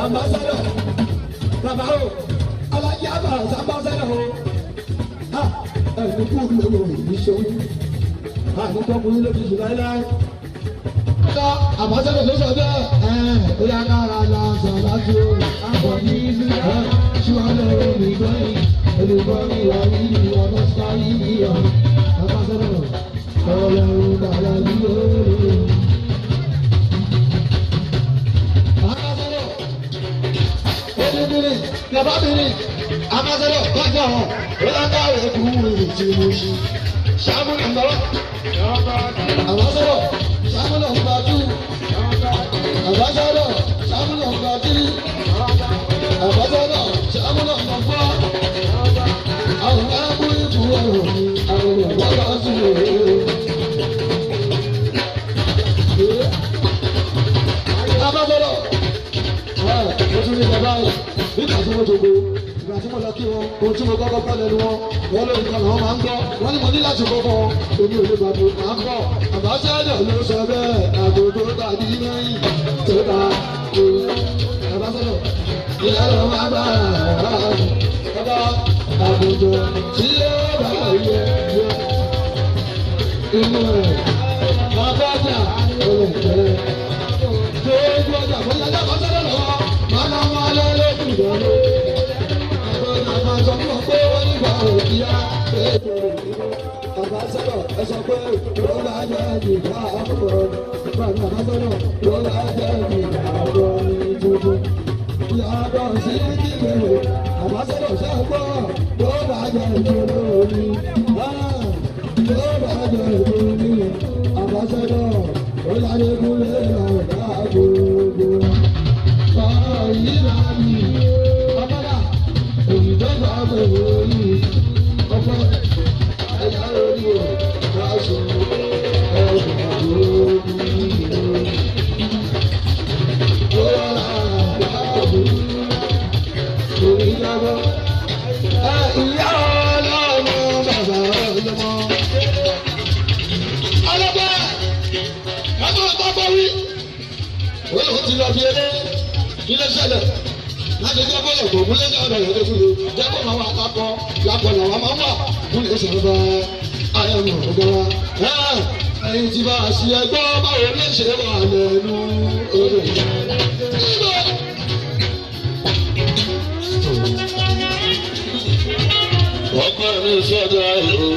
Ambassador, bàbá o, alájà àbàṣà ambassador o. Ẹni kú lówó ìlú ṣeun. Àní tọkùnrin ló ti sùn láéláé. Sọ ambassador ló sọ bẹ́ẹ̀ ẹ̀ ó yá kára la sọ láti o. Àbọ̀ ní ìsúná ṣùgbọ́n lọ́wọ́ mi gbọ́yìn. Olùkọ́ mi wà nínú ọmọ sáré yíyọ. Ambassador, ọlọ́run bàbá yìí ó. Ambassador, olùbìnrin, bàbábìnrin, ambassador, kọjá ọ̀, ó yá káwé kú ìtì mú sí. Ṣáàmù nàmbà wá. Ambassador, ṣáàmù number two. Ambassador, ṣáàmù number three. Ambassador, ṣáàmù number four. Àwọn ẹ̀kú ikú ọ̀rọ̀ mi, àwọn ọ̀gá bá sùn òru. Ambassador, ẹ̀ mo tún ní bàbá yìí, nígbà tí mo jòkó, ìgbà tí mo lọ kí wọn, ohun tí mo kọ́kọ́ gbọ́ lẹ́nu wọn, wọ́n lórí kan làwọn máa ń gbọ́, wọ́n ní mo ní láti kọ́ fún wọn, èmi ò lè gbàgbé, máa ń bọ̀. Ambassador ló sọ bẹ́ẹ̀, àgbo tó tàbí lẹ́yìn tó bá kú. Ambassador, ìyá ló máa bá bàbá àgùntàn tí ó bá yẹ yẹ. Inú ẹ̀ bàbá jà olùkẹ́. Gbogbo ọjà bóyá ọjà ambassador lọ́wọ́, máa ná máa lọ lókùn ìdánwò. Àwọn sọ fún ọ pé wọ́n nígbà òkìyà ambassador ẹ sọ pé ló bá jẹ́ ìgbà àkọ́kọ́ bàbá ambassador ló bá jẹ́ ìgbà àkọ́kọ́ tuntun. Yàtọ̀ sí kíkẹ́ ambassador ṣe gbọ́ ló bá jẹ́ ìjọba omi ló bá jẹ́ ìjọba ambassador ó yára kúlẹ̀ ọ̀gá gbogbo. Báyìí láyìí ọmọdà òyìnbó bẹ̀rẹ̀ orí ọkọ ẹ̀yà orí o káṣù ẹ̀dùn orí o. Orí jábọ́. Ìyá ọlọ́mọ bàbá ọlọ́mọ. Ọlọ́pàá ẹ̀fọ́ ọgbọ́n wí. Ó lóun ti lọ fi eré ilé ṣẹlẹ̀ láti jẹ́ bọ́ọ̀lù kò gúnlẹ̀ ní ọ̀dọ̀ yẹn tó kúrò jẹ́ kó máa wà lápọ̀ lápọ̀ làwọn máa ń wà kúlẹ̀ sọ̀rọ̀ bá ayọ̀mọ̀ ọ̀gá wa. Ẹ̀yin tí bá a ṣe ẹgbọ́ báwo ló ṣe wà lẹ́nu odò. Ọkọ mi sọ́dọ̀ o.